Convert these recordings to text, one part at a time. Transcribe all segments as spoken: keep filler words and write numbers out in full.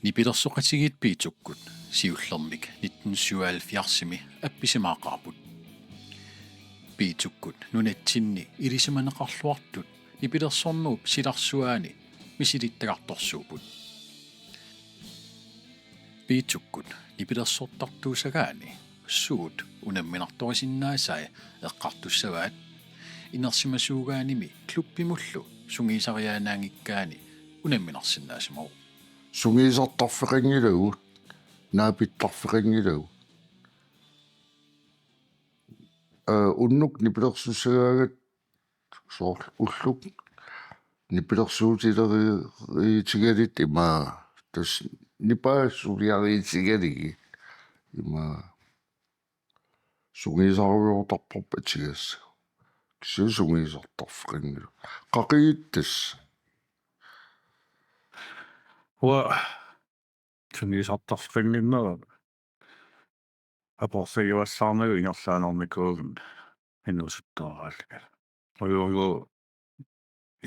Nipilersoqatigiit Piitukkut siullermik nitten syvoghalvfjerdsimi appisimaaqaarput. Piitukkut nunatsinni ilisimaneqarluartut nipilersornerup silarsuaani misilittagartorsuupput. Piitukkut nipilersortartuussagaanni suut unamminartorisinnaasaat eqqartussavaat. Inersimasuugaanimi klubbimullu sungiusariaannaanngikkaanni unamminarsinnaasimavoq. Sungiusartarfeqanngilagut, naapittarfeqanngilagut. Aa, unnuk nipilersussagaangat soorlu ulluk nipilersuutileriitigalugu ima tassa nipaa suliariitigalugu ima sungiusarujoortarparput atugassagut. Kisianni sungiusartarfeqanngilagut. Qaqigut tassa. Uanga sungiusartarfeqannginnera aporfigivallaarnagu ingerlaannarnikuuvunga inuusuttuaraallunga. Ujuugu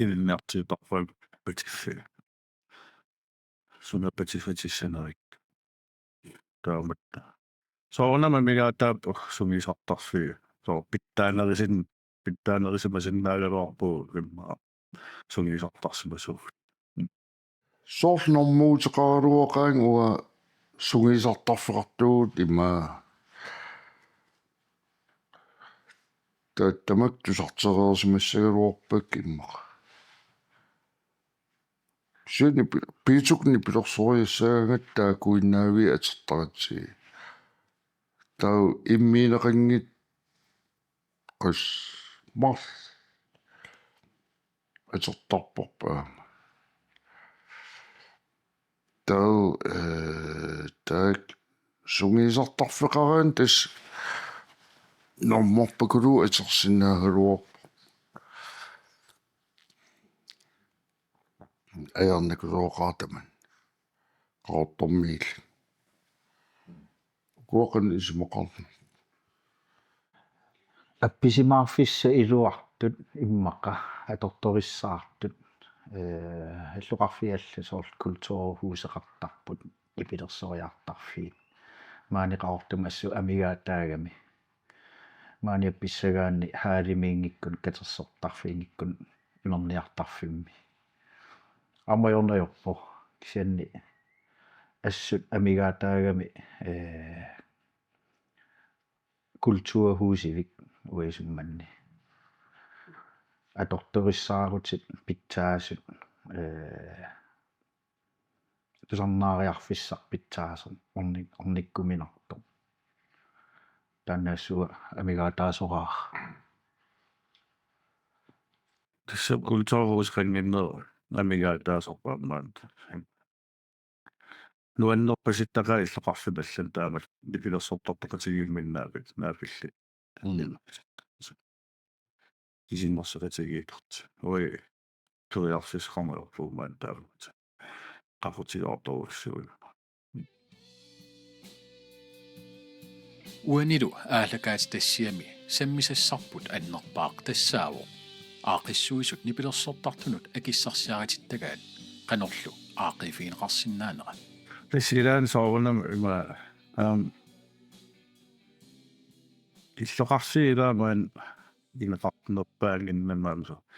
ilinniartiutarpara patiffi. Suna patiffitissanerik. Taamatut. Soorunami amigaataavoq sungiusartarfiit. Soorlu pitsaanerusin-, pitsaanerusimasinnaagaluarpugut immaqa sungiusartarsimasuugut. Soorlu normuuteqaraluaqaanga uanga sungiusartarfeqartugut ima ta-, tamakku tusartereersimassagaluarpakka immaqa. Kisianni pi-, Piitukkut nipilersoriassagaangatta taakkuinnaviit atortaratsigu. Taava immiunneqanngitsoq qassit marluk atortarparput aamma. Taava, ee, taakku sungiusartarfeqaraanni tassa normuarpakuluuvoq atorsinnaagaluarpoq. Ajornakusoqartarami. Qaqortormiillu. Ukua qanoq isumaqarnersut. Appisimaarfissat iluartut immaqa atortorissaartut, ee, illoqarfiit allat soorlu kulturhuseqartarput nipilersoriartarfiit. Maani Qaqortumi assut amigaataagami. Maani appissagaanni hallimiinngikkuni katersortarfiinngikkunik imerniartarfimmi. Aamma ajornarpoq kisianni assut amigaataagami, ee, kulturhusivik uisummanni. Atortorissaarutit pitsaasut, ee, tusarnaariarfissaq pitsaasoq orni-, ornikkuminartoq. Taanna assut amigaataasoraara. Tassa kulturhuseqannginnera amigaataasoraara maani. Nuannerpasittaqaaq illoqarfimmi allani taamatut nipilersortartoqatigiimminnaavit naapillit. Mm. Isinnersoqatigiillutik. Ui, periarfissaqarneq ajorpugut maani taamatut. Qaqutigoortorujussuuvoq. Uanilu aallakaatitassiami sammisassarput annerpaaq tassaavoq aaqqissuisut nipilersortartunut akissarsiaritittagaat qanorlu aaqqiiffigineqarsinnaanera. Tassa ilaanni soorunami ima, aam, illoqarfiit ilaat maani ineqarnerpaannginnami aamma soorlu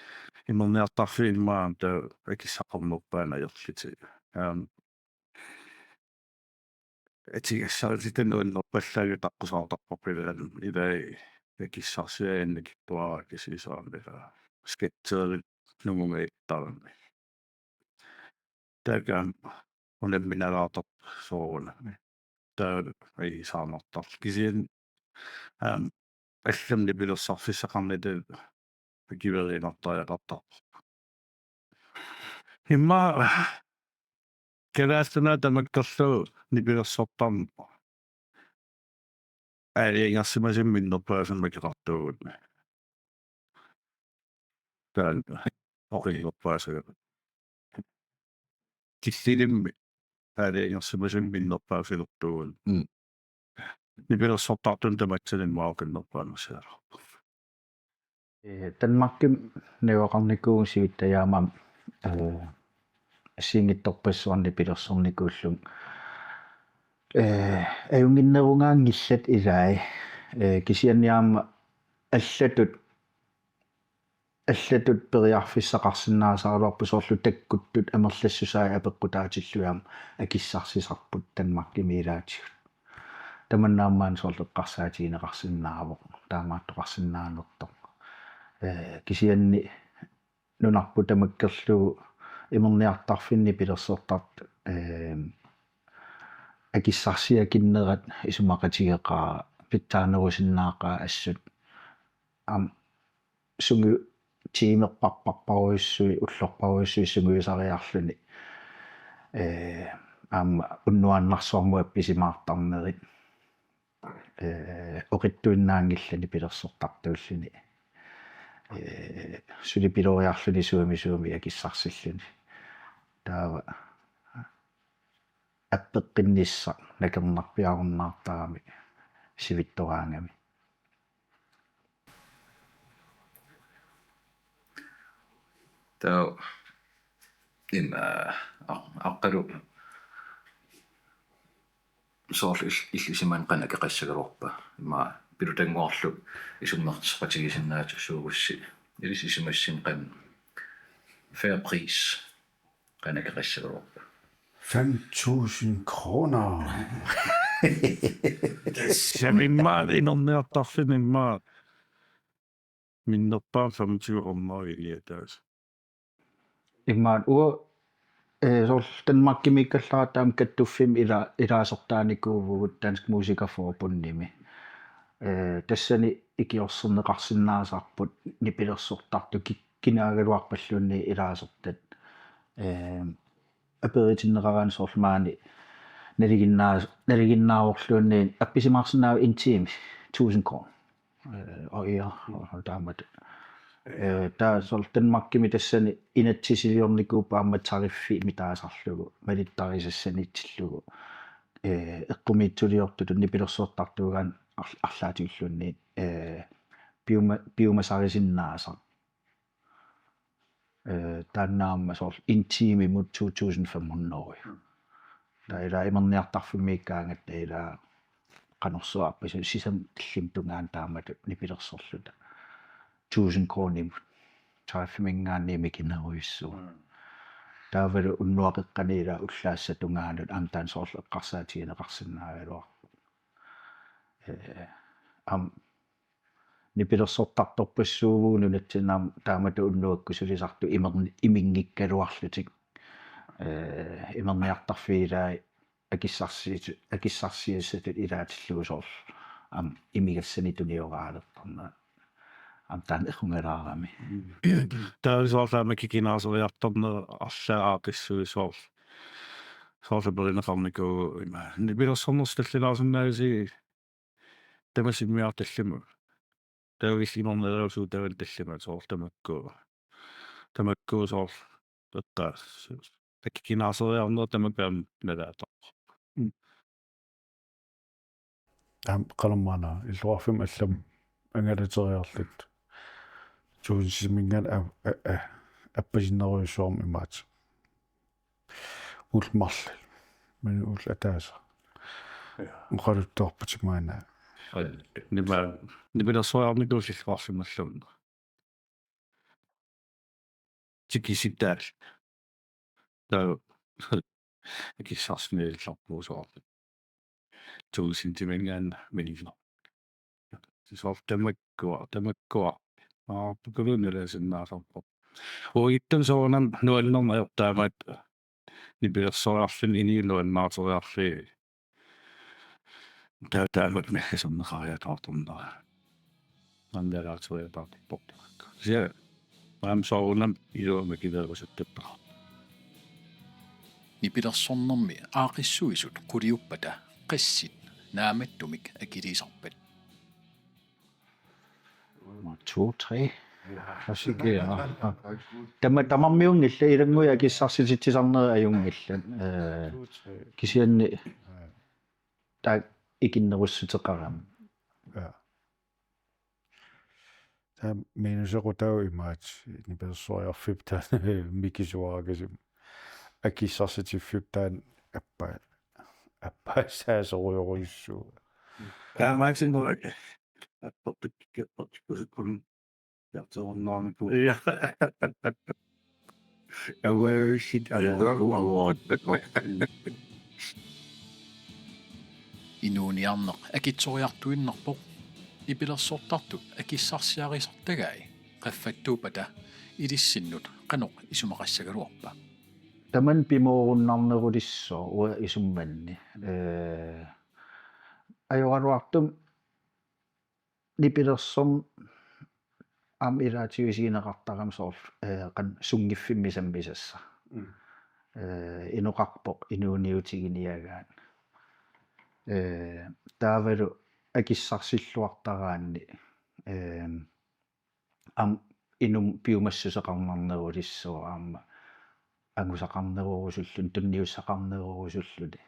imerniartarfiit immaqa taava akissaqarnerpaanngilagut ajorlutik. Aam, atugassarititannut nuannerpallaanngilaq taqqusaartarparput ilaanni, ilai akissarsiaannarnikuuara kisiisa aamma ilaa skatterit nungunga ittarami. Taakku aamma unamminalaartarput soorunami. Taava ajuusaarnartarluni. Kisianni, aam, allamik nipilersarfissaqarnitut akiveriinnartariaqartarpoq. Immaqa Kalaallit Nunaat tamakkerlugu nipilersortarneq aalajangersimasumik minnerpaasumik akeqartuugut. Taanna oqinnerpaassaaq. Killilimmik aalajangersimasumik minnerpaasilertuugut. Mm. Nipilersortartunut tamatsinni immaqa oqinnerpaanarsigaluarpoq. Ee, Danmarkimi najugaqarnikuuvugut sivisujaamik, ee, assigiinngitsorpassuarnik nipilersornikuullunga. Ee, ajunnginnerugaanngillat ilai. Ee, kisianni aamma allatut, allatut periarfissaqarsinnaasaraluarpoq, soorlu takkuttut amerlassusaat apeqqutaatillugit aamma akissarsisarput Danmarkimi ilaatigut. Tamanna aamma soorlu eqqarsaatigineqarsinnaavoq, taamaattoqarsinnaanersoq. Ee, kisianni nunarput tamakkerlugu imerniartarfinni nipilersortartut, ee, akissarsiakinnerat isumaqatigeqaara, pitsaanerusinnaaqaaq assut. Aamma sungiu-, tiimerparparparujussuit, ullorparujussuit sungiusariarluni. Ee, aamma unnuaannarsuarmut appisimaartarnerit. Ee, oqitsuinnaanngillat nipilersortartuulluni. Ee, suli piloriarluni suumi suumi akissarsilluni. Taava appeqqinnissaq nakernarpiarunnaartarami sivitsoraangami. Taava imma, aa, aa, aqqalu soorlu il-, illit isumaanni qanoq akeqassagaluarpa? Imma Pilutannguarlu isummersoqatigisinnaasuugussi. Ilissi isumassimi qanoq, fair pris qanoq akeqassagaluarpa? Fem tusind kroner. Tassa imma imerniartarfinni imma minnerpaamik femogtyve kroner iliataas. Immaqa uanga, ee, soorlu Danmarkimiikkallaaratta aamma kattuffimmi ila-, ilaasortaanikuuvugut Dansk Musikerforbundimi. Ee, tassani ikiorserneqarsinnaasarput nipilersortartut ki-, kinaagaluarpalluunniit ilaasortat. Ee, aperitinneqaraanni soorlu maani nalinginnaa-, nalinginnaavorluunniit appisimaarsinnaavoq en time tusind kroner. Ee, og ja, og taamatut. Ee, taava soorlu Danmarkimi tassani inatsisiliornikuupput aamma tariffimik taasarlugu, malittarisassaniittillugu. Ee, eqqumiitsuliortutut nipilersortartuugaanni ar-, arlaatigulluunniit, ee, piuma-, piumasarisinnaasaq. Ee, taanna aamma soorlu en timemut to tusind fem hundrede. Taava ila imerniartarfimmiikkaangatta ila qanorsuarpa si-, sisamat tallimat tungaanut taamatut nipilersorluta. Tusind kronimut. Tariffiminngaanniit mikinerujussuuvoq. Mm. Taavalu unnuap qeqqani ila ullaassap tungaanut aamma taanna soorlu eqqarsaatigineqarsinnaagaluarpoq. Ee, aamma nipilersortartorpassuuvugut nunatsinni aamma taamatut unnuakkut sulisartut imerni-, iminngikkaluarlutik. Ee, imerniartarfiit ilaat akissarsiit-, akissarsiassatut ilaatillugu soorlu aamma imigassanik tunioraalertarnerat. Aamma taanna errungalaarami. Taava soorlu aamma kikinaaseriartorneq arlaat aaqqissuisoq. Soorlu aperineqarnikuuvoq ima. Nipilersornersut tallimaarsinnaavisi tamassi immiartallimu. Taava illit imernerusugut taava tallimat soorlu tamakku. Tamakku soorlu eqqaa. Kikinaaseriarneq tamakku aamma nalaataqarpoq. Mm. Aamma qanormaana illoqarfimmi allamik angalateriarlutit tuusintimingaanniit a-, a-, a-, appasinnerujussuarmik imaattoq. Ullut marluk. Men ullut ataaseq. Ja. Oqaluttuarputit maanna. Nima-, nipilersoriarnikuuvoq illoqarfimmi allamik. Tikisitaal. Taava akissarsiniillarpugut soorlu. Tuusintimingaanniit minillu. Soorlu tamakkua, tamakkua. Aappakulunni ilaasinnaasarpoq. Uagutsinnut soorunami nuannerneq ajortoq taamaattoq. Nipilersoriarluni inuit nuannaartoriarlugit. Taa-, taamatut naggaserneqariataartornera. Annialaatseriataartorpoq. Sia, aamma soorunami iluamik kileerusuttappara. Nipilersornermi aaqqissuisut quliuppata qassit naammattumik akiliisarpat? Nummer to, tre. Tama-, tamarmiunngillat, ilannguit akissarsititsisarnerit ajunngillat. Ee, kisianni taakku ikinnerussuteqarami. Ja. Taava minusequtaavoq imaattoq nipilersoriarfiup taanna mikisuarakasimmik. akissarsitiffiup taanna appa-, appaassaasorujorujussuuvoq. Taamaasinnguaq apportikkiapportikkusukkun jartorunnaarniku. Ja. Awarit awarit. Inuuniarneq akitsoriartuinnarpoq. Nipilersortartut akissarsiarisartagai qaffattuuppata ilissinnut qanoq isumaqassagaluarpa? Tamanna pimoorunnarnerulissaaq uanga isummanni. Ee, ajoraluartumik nipilersorneq aamma ilaatigut isigineqartarami soorlu, ee, qanoq sunngiffimmi sammisassaq. Mm. Ee, inoqarpoq inuuniutiginiagaat. Ee, taavalu akissarsilluartaraanni, ee, aamma inummut piumassuseqarnarnerulissaaq aamma angusaqarnerorusulluni, tunniussaqarnerorusulluni.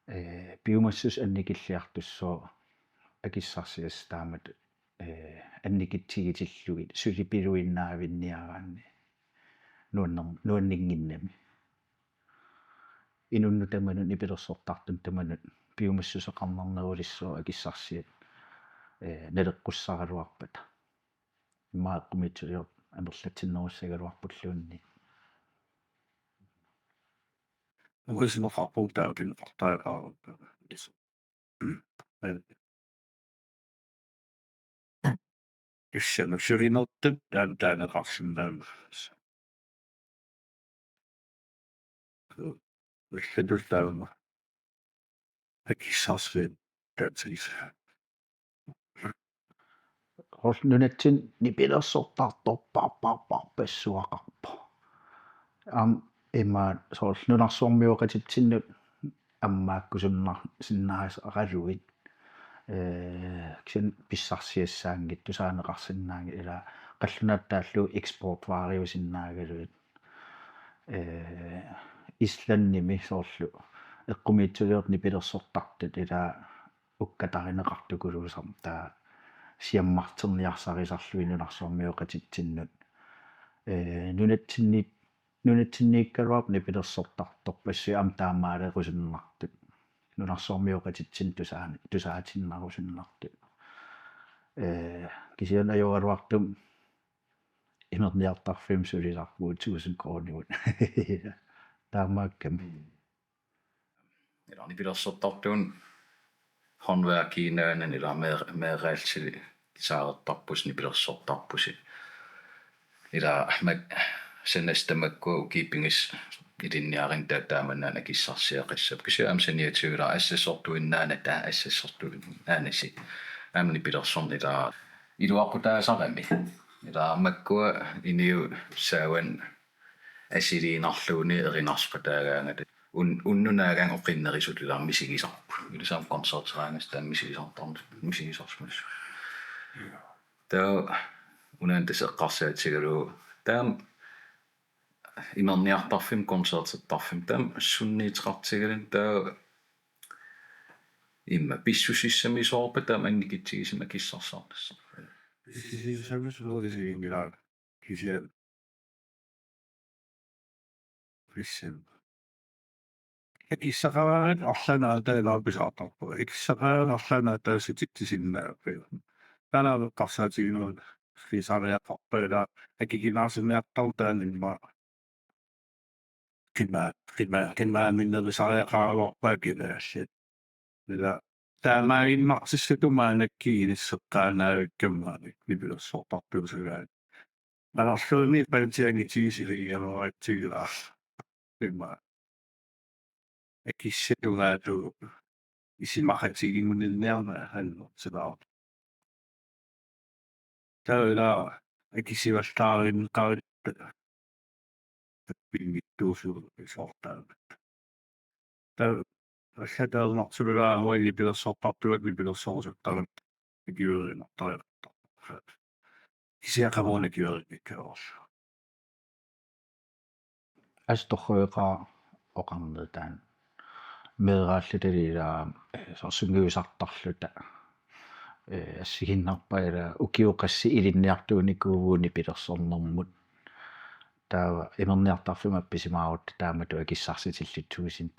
Ee, piumassuseq annikilliartussaaq akissarsiassaq taamatut, ee, annikitsigitillugit suli piluinnaavinniaraanni nuanner-, nuanninnginnami. Inunnut tamanut nipilersortartunut tamanut piumassuseqarnarnerulissaaq akissarsiat, ee, naleqqussaraluarpata. Immaqa eqqumiitsuliortut amerlatsinnerussagaluarpulluunniit. Uanga isumaqarpunga taava pineqartariaqarpara. Kisianni sulinertut taanna taaneqarsinnaammat. Ullatut taama akissarsiat taatsigis. Soorlu nunatsinni nipilersortartorpaarpaarpaarpassuaqarpoq. Aamma imaat soorlu nunarsuarmioqatitsinnut ammaakkusunnar-, sinnaasaqaluit. Ee, kisianni pissarsiassaanngitsut, tusaaneqarsinnaanngitsut, ilaa qallunaatut taallugu eksportvarejusinnaagaluit. Ee, Islandimi soorlu eqqumiitsuliortut nipilersortartut ilaa ukkatarineqartukuluusarput, taava siammarterniarsarisarlugit nunarsuarmioqatitsinnut. Ee, nunatsinni-, nunatsinniikkaluarpoq nipilersortartorpassuit aamma taamaalerusunnartut. Nunarsuarmioqatitsinnut tusaani-, tusaatinnerusunnartut. Ee, kisianni ajoraluartumik imerniartarfimmut sulisarput tusind koruuniuvoq. Taamaakkami. Ilaa nipilersortartuunik håndværkiinnaanani ilaa mee-, meeraalsili kisaareertarpusi nipilersortarpusi. Ilaa mak-, sanassi tamakkua ukiut pingasut ilinniarineq ta-, taamannak akissarsiaqassapput. Kisianni aamma saniatigut ilaa assassortuinnaanata, assassortuinnaanasi. Aamma nipilersorneq ilaa iluaqutaasarami. Ilaa makkua inuit saavani assiliinnarluunniit erinarsoqataagaangata. Un-, unnuk naagaanni oqinnerusutut ilaa misigisarput. Ilisarmi koncerteraangassat taama misigisartarneq, misigisarsimasut. Taava una tassa eqqarsaatigalugu. Taama imerniartarfimmut koncertertarfimmut taama sunniuteqartigaluni taava immaqa pissusissamisoorpat taama annikitsigisumik akissarsiarnissaq. Pissusissamisoorisiginngilaat kisianni. Pissin. Akissaqaraangat arlaannik aatsaat ilaa pisartarpoq. Akissaqaraangat arlaannik aatsaat sutitsisinnaavaa. Taanna eqqarsaatigineq pisariaqarpat ilaa akikinaarsinniartartoq taanna immaqa. Qima-, qima-, qimaaminnerisariaqaraluarpaa kinaassit. Ilaa taamaaginnartissatut maannakkut inisseqqaannavikkammanik nipilersortartuusagaat. Nunarsuarmi pantianngitigisiligigaluaratsigilaa. Qima. Akissat tungaatigut isumaqatigiinniarneq annertusilaarpoq. Taava ilaa akisuallaarineqarutta pinngitsuusugut isortaammat. Taava allataanersugaluarluni nipilersortartugut nipilersorusuttagut akueriinnartariaqartarput. Kisianni qamuuna akueriinngikkaluarlugu. Assut torrujussuaq oqarneq taanna. Meeraalluta ilaa, ee, soorlu sungiusartarluta. Ee, assigiinnarpaat ilaa ukiut qassit ilinniartuunikuuvugut nipilersornermut. taava imerniartarfimmut appisimaarutta taamatut akissarsitillit tusind.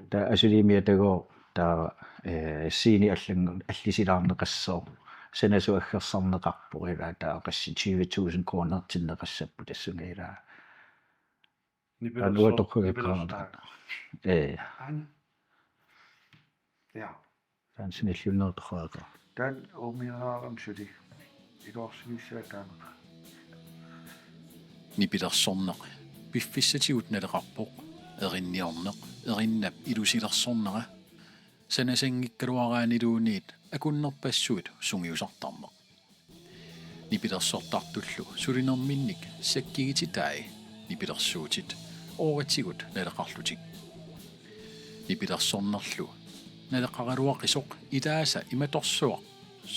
Taava asuliimi atagu taava, eh, scene allanngorneq allisilaarneqassaaq. Sanasut aggersarneqarpoq ilaa taava qassit tyve tusind kronertinneqassapput tassunga ilaa. Taanna uatorhugikkaarnata. Ee. Aana. Ja. Taanna sinilliunnerutorhugikkaa. Taanna uumiaraaram suli. Iluarsivissaa taanna. Nipilersorneq piffissatigut naleqarpoq, erinniorneq erinnap ilusilersornera. Sanasanngikkaluaraanniluunniit akunnerpassuit sungiusartarneq. Nipilersortartullu sulinerminnik sakkigititai nipilersuutit ooratigut naleqarlutik. Nipilersornerlu naleqaraluaqisoq ilaasa imatorsuaq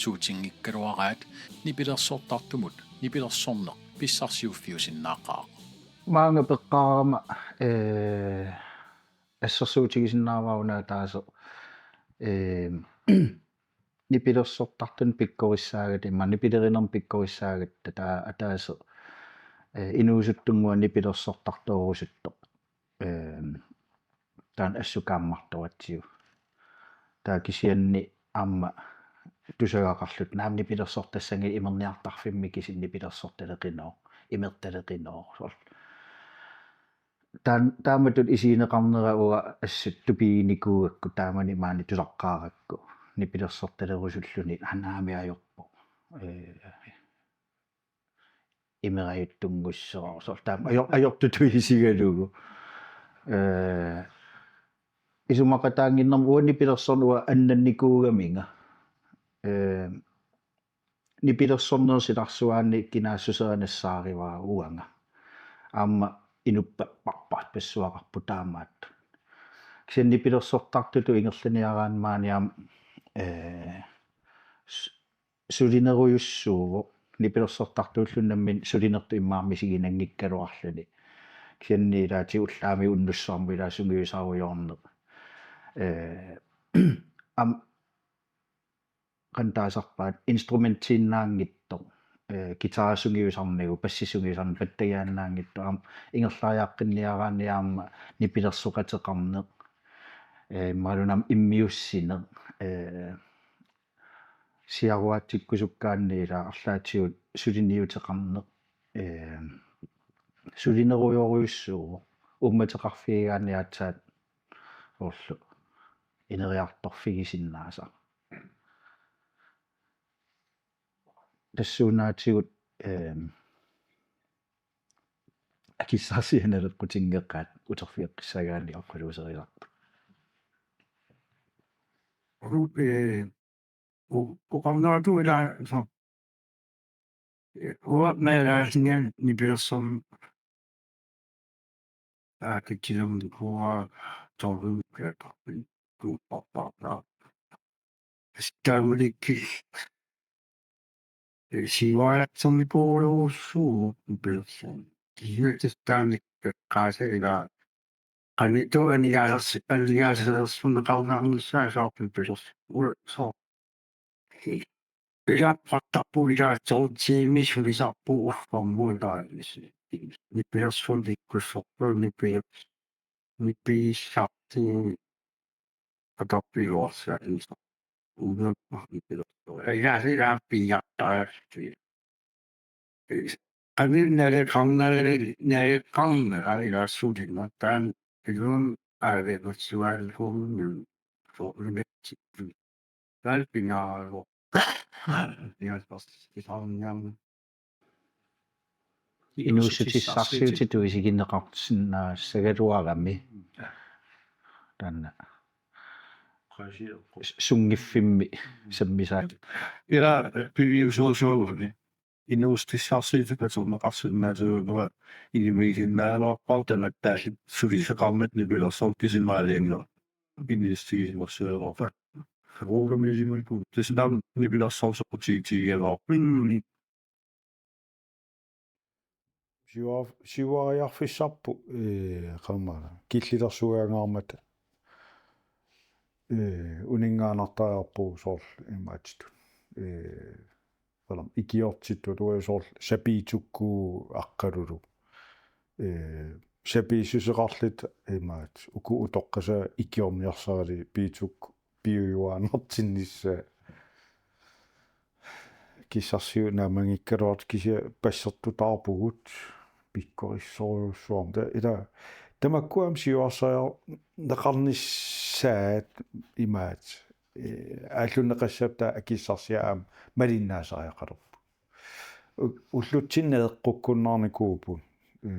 suutinngikkaluaraat nipilersortartumut nipilersorneq pissarsiuffiusinnaaqaaq. Maanga peqqaarama, ee, assersuutigisinnaavara una ataaseq, ee, nipilersortartunik pikkorissaagatta, immaqa nipilerinermik pikkorissaagatta, taava ataaseq, ee, inuusuttunnguaq nipilersortartoorusuttoq. Ee, taanna assut kaammartoratsigu. Taava kisianni aamma tusagaqarluta, naamik nipilersortassanngilaq, imerniartarfimmi kisianni nipilersortaleqineq, imertaleqineq, soorlu. Taan-, taamatut isigineqarnera uanga assut tupiginikuugakku taamani maani tusaqqaarakku. Nipilersortalerusulluni anaami ajorpoq. Ee, imerajuttunngussooq. Soorlu taama ajor-, ajortutut isigalugu. Ee, isumaqataannginnermi uanga nipilersorneq uanga annannikuugaminga. Ee, nipilersornerup silarsuaani kinaassusera nassaarivara uanga. Aamma inuppassuaqarpoq taamaattut. Kisianni nipilersortartutut ingerlaniaraanni maani aamma, ee, s-, sulinerujussuuvoq. Nipilersortartuulluni nammineq sulinertut immaqa misiginanngikkaluarluni. Kisianni ilaatigut ullaami unnussuarmi ilaa sungiusarujoorneq. Ee, aamma qanoq taasarpaat, instrumentiinnaanngitsoq, ee, guitar sungiusarnagu, bassi sungiusarnagu, pattagiaannaanngitsoq, aamma ingerlariaqqinniaraanni aamma nipilersoqateqarneq, ee, imaluunniit aamma immiussineq, ee, siaruaatsikkusukkaanni ilaa arlaatigut suliniuteqarneq, ee, sulinerujorujussuuvoq, uummateqarfigigaanni aatsaat soorlu ineriartorfigisinnaasaq. Tassuunaatigut, ehm, akissarsianik naleqqutinngeqaat uterfigeqqissagaanni oqaluuserisarput. Ru-, eh, u-, uqarneratu ilaa, so, eh, uanga meeraasinngian nipilersorneq. Aa, kikkilernikua torun kiatarpin kuupparpaartaa. Astaamalikkil. Eh, siuaatsornikuulussuuvoq nipilersorneq. Kisianni taanna eqqaasai ilaa. Qanittup aningaasers-, aningaaserisunneqarnissaa soorlu nipilersorneq. Ula, soorlu. Ilaa, qattarpu ilaa, tolv timer sulisarpugut uffarmut ilaa. Nipilersorneq ikkussorput, nipi-, nipigissaartugut atorpiluarsaanngilaq. Uunga nipilersorneq. Ilaa, ilaa, piiartaarsi. Qanit naleqarnere-, naleqarnera ilaa sulineq taanna iluamik aaveersualuunniit soorunami. Taanna pingaarpoq. Pingaarpoq. Iluamik. Inuussutissarsiutitut isigineqarsinnaassagaluarami. Taanna. Sunngiffimmi sammisaat. Ilaa piviusuusuuguni. Inuussutissarsiutitut atorneqarsinnaasuugami inummigisinnaanerarpara tamatta suliffeqarmat nipilersorneq kisimiinngilara. Inuussutissarsiutit. Ruugamisimalikku. Tassa taama nipilersorneq soqutigigaluarpoq. Siua-, siuariarfissarput, ee, qanormaana, killilersugaangaarmata, ee, uninngaannartariaqarpugut soorlu imaattut. Ee, qanormaana, ikiortittut, uagut soorlu Sapiitsukkuup Aqqalulu. Ee, sapiissuseqarluta imaattoq uku utoqqasaat ikiorniarsaralugit Piituk piujuaannartinnissaa. Akissarsiutit naammanngikkaluartut kisianni bassertutaarpugut pikkorissorujussuarmik. Ta-, ila tamakku aamma siuarsarineqarnissaat imaattoq. Ee, aallunneqassapput taava akissarsiat aamma malinnaasariaqalerput. U-, ullutsinni eqqukkunnaarnikuupput. Ee,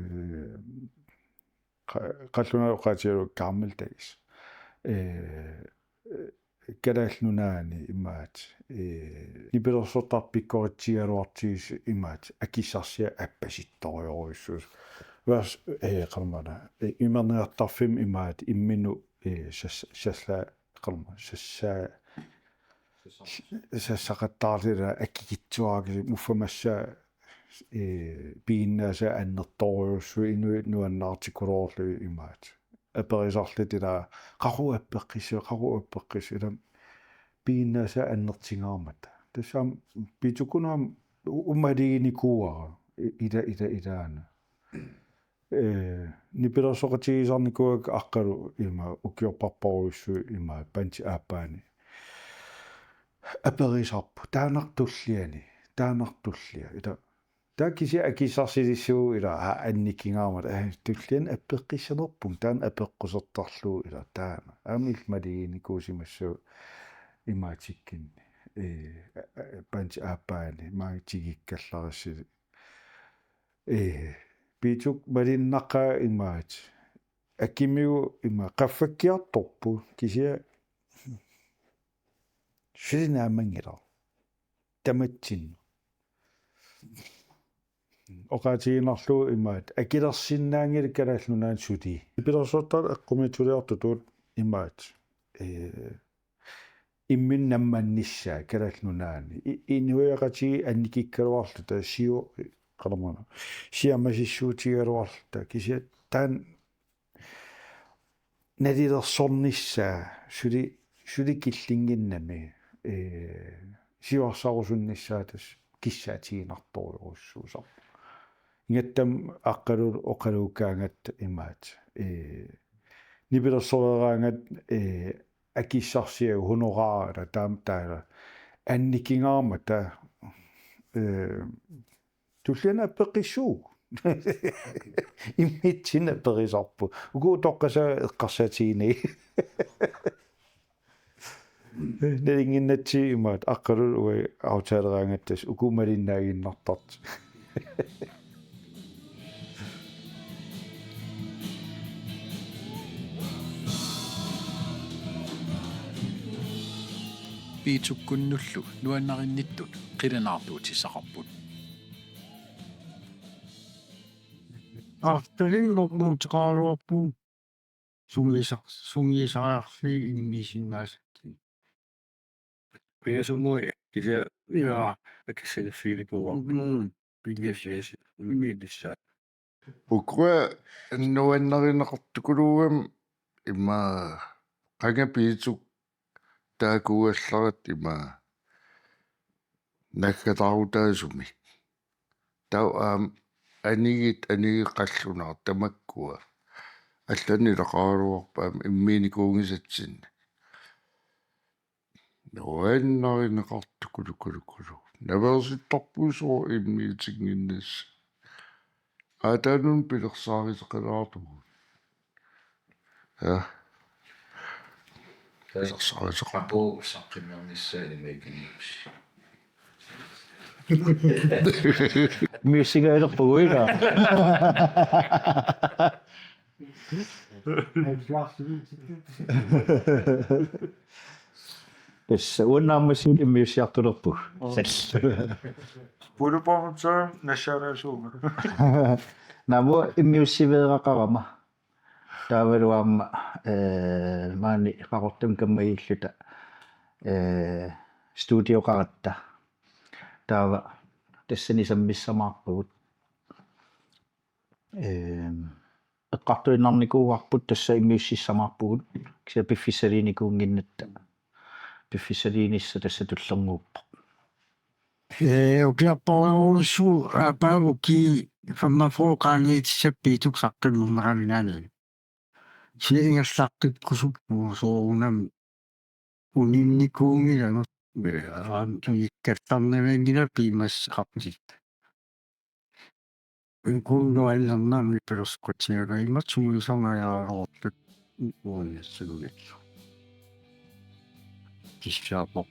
qa-, qallunaatut oqaatigalugu gammeldags. Ee, Kalaallit Nunaanni imaattoq. Ee, nipilersortartut pikkoritsigigaluartigisut imaattoq. Akissarsiat appasittorujorujussuusut. Vers-, ee, qanormaana. Ee, imerniartarfimmi imaattoq imminut, ee, sas-, sassa-, qanormaana, sassa-, sassaqattaarlugit akikitsuarakku uffa massa, ee, piginnaasaat annertoorujussuuvoq inuit nuannaartikuluarlugit imaattoq. Aperisarluta ilaa, qaqugu appeqqissavat, qaqugu appeqqissavat, ilaa piginnaasaat annertungaarmata. Tassa aamma Piitukkunnut aamma u-, uumaliginikuuara i-, ila, ila, ilaana. Ee, nipilersoqatigisarnikuuakka Aqqalu ima ukiorparparujussuit ima panti aappaani. Aperisarput, taannartulliani, taannartullia. Ila, taava kisianni akissarsilissuugut ila, aa, annikingaarmat, aa, tulliani appeqqissanerpunga, taanna apeqqusertarlugu ila, taanna. Aamma illit maliginikuusimassavat imaatikkinni. Ee, a-, a-, panti aappaani, maanga tigikkallarissi. Ee, Piituk malinnaqqaaq imaattoq. Akimigut ima qaffakkiartorput kisianni suli naammanngilaq. Tamatsinnut. Oqaatigiinnarlugu imaattoq. Akilersinnaanngilaq Kalaallit Nunaanni suli. Nipilersortartut eqqumiitsuliortutut imaattoq. Ee, imminut nammannissaat Kalaallit Nunaanni. I-, inuiaqatigiit annikikkaluarluta sio-, qanormaana, siammasissuutigigaluarluta kisianni taanna nalilersornissaa suli, suli killinnginnami, ee, siuarsarusunnissaa tassa kissaatiginartorujussuusarpoq. Ingammik Aqqalullu oqaluukkaangatta imaattoq. Ee, nipilersoreeraangatta, ee, akissarsiagut honorarit taama taava annikingaarmata, ee, tulliani appeqqissuugut. Immitsinnut aperisarput. Uku utoqqasaat eqqarsaatiginagit. Nalunnginnatsigu imaattoq Aqqalullu uagut aftaleraangatta tassa uku malinnaaginnartartut. Piitukkunnullu nuannarinnittut qilanaartuutissaqarput. Artalin normuuteqaraluarpugut sungiisa-, sungiisariarlugit immiussinnaasakkit. Pingasumut kisianni ila akissaliffiginikuuara. Mm. Pingajuat immiunnissaat. Ukua nuannarineqartukuluugami ima qanga Piituk taakuugallarat ima naggataarutaasumik. Taava aamma anigit, anigit qallunaat tamakkua. Allanik ilaqaraluarpat aamma immiunikuunngisatsinnik. Nuannarineqartukulukulukulu. Naveersittarpugut sooq immiutinnginnissaq. Aataanut pilersaaruteqalaartugut. Ja. Pilersaaruteqarpugut. Qaqugu saqqummiunnissaa imaikinius. Immiussigaluarpugut ila. Tassa uannut aamma suli immiussiartulerpugut. Sal. Pulupornutsa nassaalaasuuga. Naamik immiussiveeraqarama. Taavalu aamma, ee, maani Qaqortumi kammagiilluta, ee, studioqaratta. Taava tassani sammissamaarpagut. Ee, eqqartuinnarnikuuarput tassa immiussissamaarpugut. Kisianni piffissaliinikuunnginnatta. Piffissaliinissaq tassa tullinnguuppoq. Ee, ukiorparujussuuvoq aappaagu ukiut Femogfyrre qaangiutissappit saqqummerneranngaanniit. Sianiallaqqikkusuppugut soorunami uninnikuunngilagut, eh, aamma unikkallarnavianngilaq piumassuseqartut. Kunnuallernaami perorsqutsiaga imatsuisangajaarortut uunissillillu. Kissaapoq.